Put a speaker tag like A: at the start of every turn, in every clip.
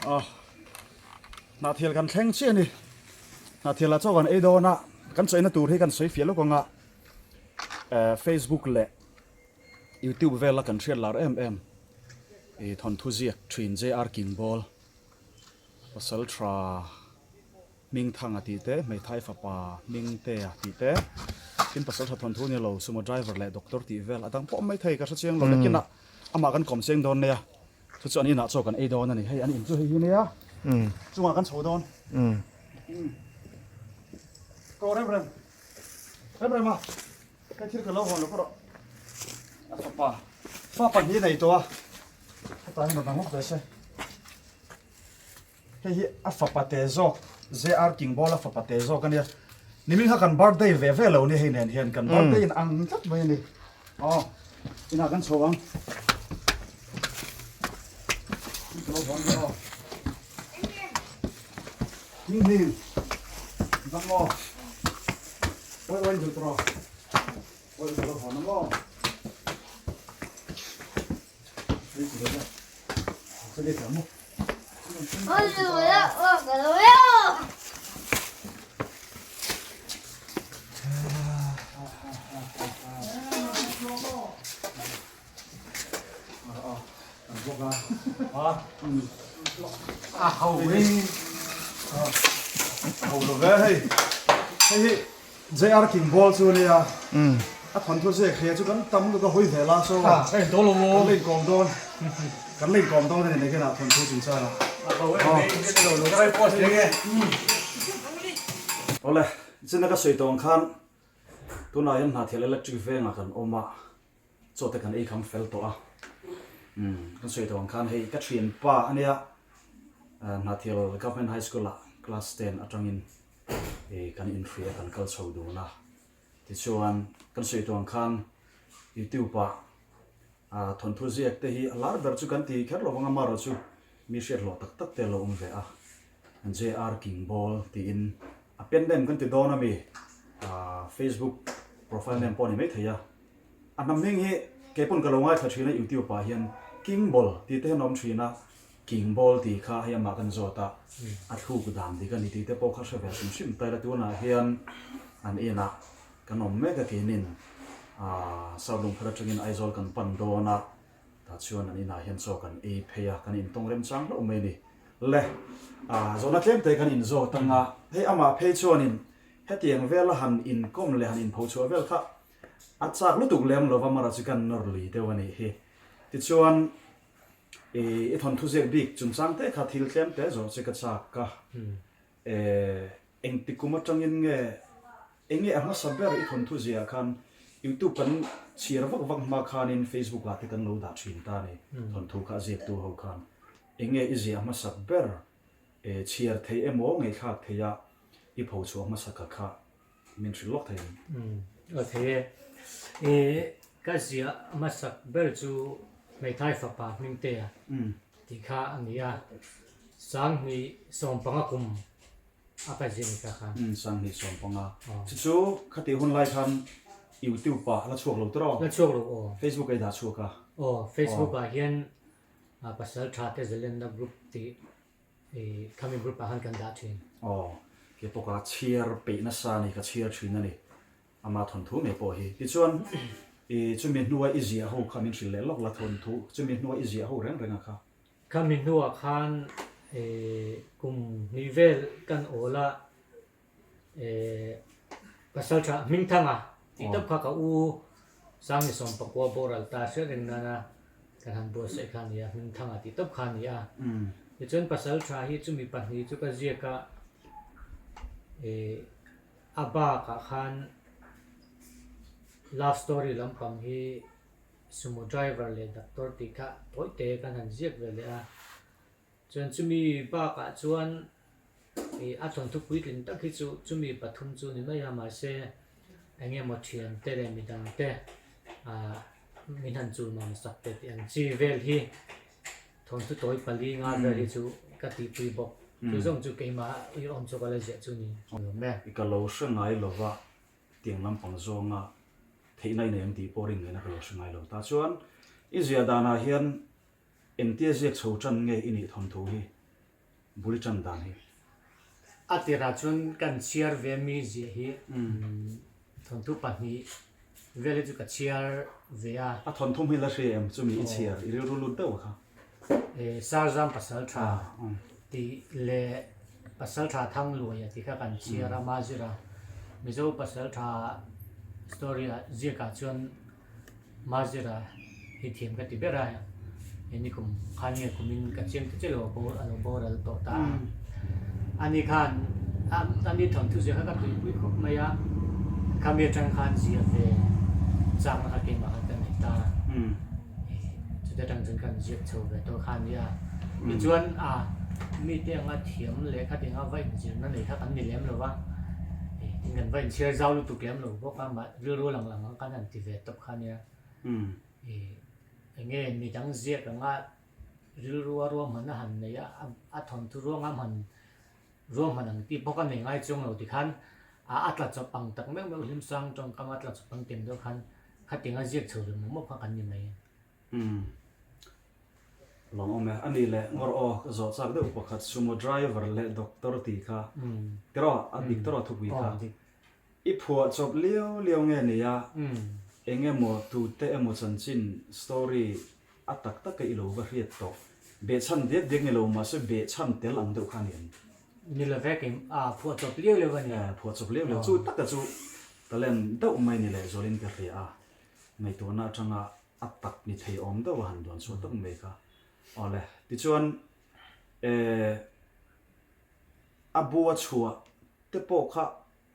A: A Hnahthial kan thleng chiah a ni. Hnahthialah chaw kan ei dawn a, kan chawina tur hi kan sawi fiah lawk ang a, Facebook leh YouTube vela kan hriat lar em em i thawnthu ziak thin JR Kingball pasal tha Hmingthanga tih te, hmeithai fapa Hmingtea tih te, tin pasal tha thawnthu ni lo sumo driver leh doctor tih vel a dang pawh mai thei ka hre chiang lo nakinah amah kan kawm chiang dawn nia chu chu an inah chaw kan ei dawn a ni hei an in chu hei hi nia chungah kan chho dawn ko rem rem rem rem a hei thil ka lo hawn lo ka rawh a fapa fa pahnih nei tawh a hetah hian rawn dang lawk ve se. Hei hi a fapa te zawk, JR Kingbawla fapa te zawk a nia. Nimin kha kan birthday ve ve lo ni hei nen hian kan birthday in ang tlat mai a ni. Aw, inah kan chho ang. Ka lo hawn ve aw. Hing hing, dang maw? Oi oi duh tawh. Oi ka lo hawn ang aw. Hei chu lo la. JR Kingball chu ania a thawnthu ziak hria chu kan tam lutuk a hawi vel a so kan la inkawm dawn kan la inkawm dawn a ni nakinah thawnthu chungchang ah awle china ka sawi tawh ang khan tunah hian hnahthial electric vengah kan awm a chaw te kan ei kham fel tawh a kan sawi tawh ang khan hei ka thianpa ania hnahthial government high school ah class 10 atangin ih kan inhria kan kal chho dun a tichuan kan sawi tawh ang khan youtube ah ah thawnthu ziak te hi a lar ber chu kan ti kher lo vang a amaherawh chu mi hriat hlawh tak tak te a lo awm ve a JR Kingball tiin a pen name kan ti dawn a mi ah facebook profile name pawh a ni maithei a a hnam hming hi keipawn ka lo ngaithla thin a youtube ah hian Kingball tih te hian a awm thin a. King Ball tih kha hei amah kan zawt a, a thluk dan dik a ni tih te pawh kha hre ve hrim hrim ta ila tunah hian an inah kan awm mek a keinin aah South Lungphar atangin Aizawl kan pan dawn a, tah chuan an inah hian chaw kan ei phei a, kan intawng remchang hlauh mai a ni. Le aah zawhna tlem te kan inzawt ang a, hei amah phei chuanin hetiang vela han inkawm leh han inphochhuah vel kha a chak lutuk lem lova mara chu kan nawr lui deuh a nih hi. Tichuan. I thawnthu ziak bik chungchang te kha thil tlem te zawh che ka chak a. Engti kum atangin nge enge a hmasa ber i thawnthu ziah khan YouTube kan chhiar vak vak hma khanin Facebook ah te kan lo dah thin ta ni thawnthu kha a ziaktu ho khan enge i ziah hmasak ber chhiar thei emaw ngaihthlak thei a i phochhuah hmasaka kha Min hrilh lawk thei ang.
B: Aw thei e. I ka ziah hmasak ber chu hmeithai fapa Hmingtea tih kha a ni a. Sanghnih 15 kum a ka ziah ni ta khan.
A: Sanghnih 15. Chu chu khatih hun lai khan YouTube ah la chhuak lo tawh?
B: La chhuak lo aw.
A: Facebook a i dah chhuak a?
B: Aw, Facebook ah hian Pasal Tha Te Zalenna Group tih I khami group ah khan kan dah thin.
A: Aw, kei pawh ka chhiar peih nasa a ni, ka chhiar thin a ni. Ama thawnthu ngei pawh hi. Tichuan, i chumi hnua i ziah ho kha min hrilh leh lawk la thawnthu, chumi hnua i ziah ho reng reng a kha.
B: Khami hnuah khan i kum hnih vel kan awl a, Pasal tha Hmingthanga tih tawp kha ka u Sangni Sawmpakua boral ta hriat reng nana kan han buatsaih kha a ni a, Hmingthanga tih tawp kha a ni a. Tichuan pasal tha hi chumi pahnih chu ka ziak a, a bakah khan love story lampang hi sumo driver leh doctor tih kha tawi te kan han ziak ve leh a. Chuan chumi bakah chuan ih a thawnthu puitling tak hi chu chumi pathum chu ni mai a mahse eng emaw thian te leh midang te ah min han chul mam sak te tih ang chi vel hi thawnthu tawi pali nga vel hi chu ka tihpui bawk chu zawng chu keimah i awm chu ka la ziah chu ni.
A: I ka lo hre ngai lova tiang lampang zawnga theihna i nei ang tih pawh rin ngaihna ka lo hre ngai lo ta chuan i ziah danah hian Engtia ziak chho tan nge i nih thawnthu hi? Bul i ṭan dan hi.
B: A tirah chuan kan chhiar ve mi ziah hi thawnthu pahnih vel hi chu ka chhiar ve a.
A: A thawnthu hmel a hria em chumi i chhiar i rilru lut deuh a kha.
B: Sarzam pasal tha tih leh pasal tha Thangluaia tih kha kan chhiar a Mazira Mizo pasal tha story ah ziakah chuan Mazira hi thiam ka ti ber a, he ni kum khan nge kumin ka chiang ta chiah lo a bo a lo boral tawh ta a. Ani khan ani thawnthu ziah kha ka tuipui khawp mai a, khami atang khan ziah ve chakna kha keimah khan ka nei ta a, chuti atang chuan kan ziak chho ve tawh kha a nia. Tichuan a mite anga thiam leh khati anga va inzirna nei kha kan ni lem lo va, tin kan va inchhiar zau lutuk lem lo bawk a, mah rilru lang lang ang khan han ti ve tawp kha nia. Eng nge midang ziak anga rilru a ruahman a han nei a, a thawnthu ruangam han ruahman ang tih bawk a nei ngai chuang lo tikhan a a tla chawp ang tak meuh meuh hlimsang tawngkam a tla chawp ang kem deuh khan khatinga ziak chho ve mawp mawp kha kan ni mai.
A: Lawm awm e. A nih leh ngawr aw ka zawh chak deuh pakhat sumo driver leh doctor tih kha tiraw a dik tiraw thupui kha. I phuah chawp liau liau nge nia, eng emaw tute emaw chanchin, story, a tak taka i lo va hriat tawh. Behchhan diak diak ni lo mahse behchhan tel ang deuh kha a ni ang.
B: Ni lo vek em? A phuah chawp liau liau a ni.
A: Phuah chawp liau liau. Chu taka chu talent deuh mai ni leh zualin ka hria a, ngaihtuahna atanga a tak ni thei awm deuh a han duan chhuah tak mai kha. Awle, tichuan eh a bua chhuah te pawh kha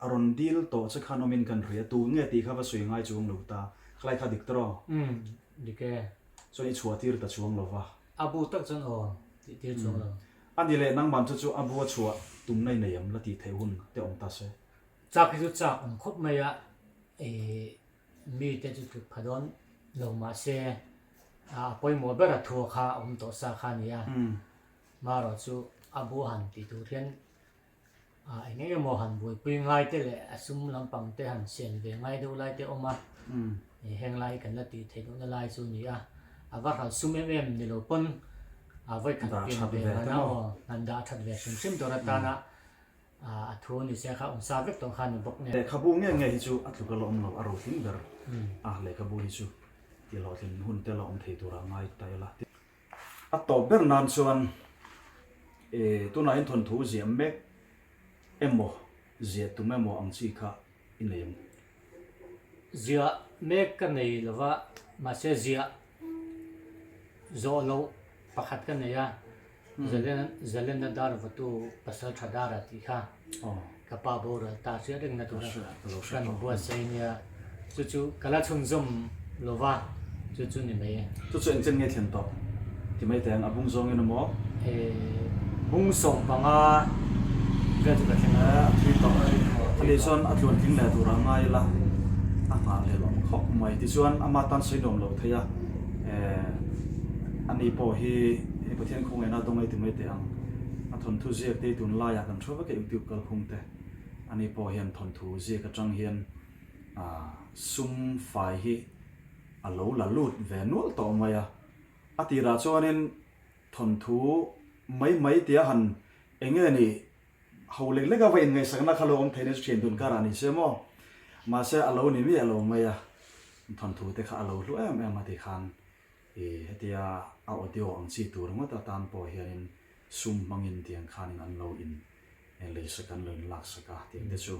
A: A rawn dil tawh che khan awmin kan hria, tu nge tih kha va sawi ngai chuang lo ta, khalai kha dik tawh?
B: Umm, dik e.
A: Chuan i chhuah tir ta chuang lo va.
B: A bu tak chuan aw tih tir chuang lo.
A: A ni leh nangman chu chu a bu a chhuah tumna i nei em la tih theih hun te awm ta se.
B: Chak hi chu chak awm khawp mai a, i mite chu tluk pha dawn lo mah se a pawimawh ber a thua kha awm tawh sa kha a ni a, marawh chu a bu han tih tur hian Eng eng emaw han buaipui ngai te leh a sum lampang te han siam ve ngai deuh lai te awm a, heng lai hi kan la tih theih lohna lai chu a ni a, a va hral sum em em ni lo pawn a vawi khat pian ve hman a aw, han dah that ve hrim hrim tur atana a thu a ni sia kha awmsa vek tawh kha a ni bawk nen.
A: Lehkhabu nge nge hi chu a tluk a la awm lo, a rotling ber a lehkhabu hi chu tih hlawhtlin hun te la awm thei tura ngai ta ila. A tawp ber nan chuan tunah hian thawnthu ziah mek emaw, ziah tum emaw ang chi kha i nei ang?
B: Ziah mek ka nei lo va, mahse ziah zawh loh pakhat ka nei a, Zalena dar vatu pasal tha dara tih kha ka pa boral ta hriat rengna tura kan buatsaih nia. Chu chu ka la chhunzawm lo va, chu chu ni mai e.
A: Chu chu engchen nge thlen tawh? Ti mai teh ang, a bung zawngin a maw?
B: Bung 15 vel chu ka thleng a.
A: A thui tawh. Ani chuan a tluan tling leh tur a ngai ila, a nghah leh lawm khawp mai. Tichuan ama tan sawi nuam lo thei a, ani pawh hi hei Pathian khawngaihna dawng ei ti mai teh ang. A thawnthu ziak te hi tunlaiah kan hre vek a YouTube kalphung te. Ani pawh hian thawnthu ziak atang hian Sum fai hi a lo la lut ve nual tawh mai a, a tirah chuanin thawnthu mai mai tia han eng nge ni ho lek lek a va inngaihsakna kha lo awm thei na chu thian dun karah ni se maw, mahse a lo ni miah lo mai a, thawnthu te kha a lo hlu em em a ti khan i hetia a audio ang chi tur ngawt atan pawh hianin sum hmangin tiang khanin an lo in leisak an lo in laksak a tiang te chu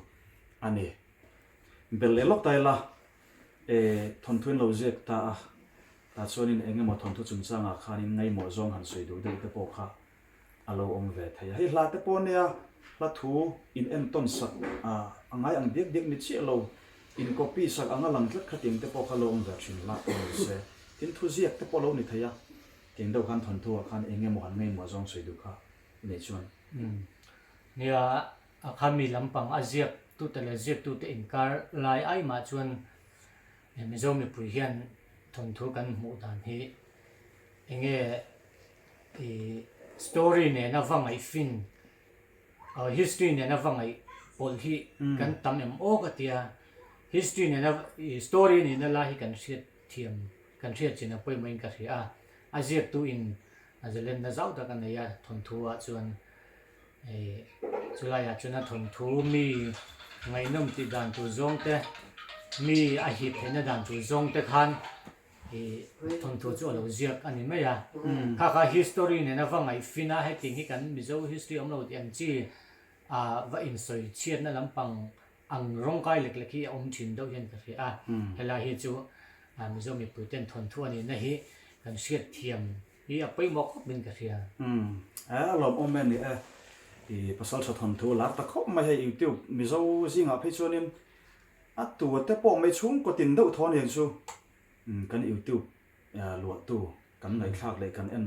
A: a ni. Belh leh lawk ta ila, e, thawnthu in lo ziak ta a, tah chuanin eng emaw thawnthu chungchangah khanin ngaihmawh zawng han sawi duh deuh te pawh kha a lo awm ve thei a. Hei hla te pawh nia, hla thu in entawn sak a a ngai ang diak diak ni chiah lo, in copy sak anga lang tlat kha tiang te pawh kha lo awm ve thin la pawh ni se. Tin, thu ziak te pawh lo ni thei a, tiang deuh khan thawnthu ah khan eng emaw han ngaihmawh zawng sawi duh kha i neih chuan.
B: Nia, A khami lampang a ziaktute leh ziaktute inkar lai ai mah chuan Mizo mipui hian thawnthu kan hmuh dan hi enge i story nena va ngaihfin history nena va ngaih pawlh hi kan tam em aw ka tia history nena i story nena lai hi kan hriat thiam kan hriat chin a pawimawhin ka hria a, a ziaktu in a zalenna zau tak a nei a thawnthu ah chuan. Chulaiah chuan a thawnthu mi ngaihnawm tih dan tur zawng te, mi a hip theihna dan tur zawng te khan thawnthu chu a lo ziak a ni mai a. Kha kha history nena va ngaihfin a, hetiang hi kan Mizo history awm lo tih ang chi va insawi chhiatna lampang ang rawngkai lek lek hi a awm thin deuh hian ka hria a. Helai hi chu Mizo mipuiten thawnthu a nihna hi kan hriatthiam Hi a pawimawh khawp in ka hria.
A: Umm e a lawmawm e ni e. I pasaltha thawnthu lar ta khawp mai hei youtube mizo zingah phei chuanin a tua te pawh mai chhungkaw tin deuh thaw aniang chu umm kan youtube luahtu kan ngaihthlak leh kan en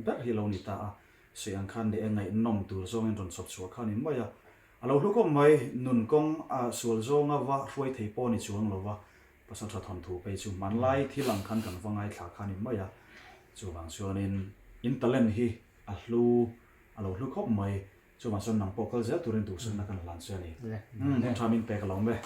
A: ber hi lo ni ta a sawi ang khan ni e ngaihnawm tur zawngin rawn chhawp chhuah kha ni mai a a lo hlu khawp mai nun kawng a sual zawnga va hruai thei pawh ni chuang lova Pasaltha thawnthu phei chu hmanlai thil ang khan kan va ngaithla kha ni mai a, chuvang chuanin in talent hi a hlu, a lo hlu khawp mai, chuvang chuan nang pawh kal zel turin duhsakna kan hlan che a ni. Umm, hun tha min pek a lo awm e.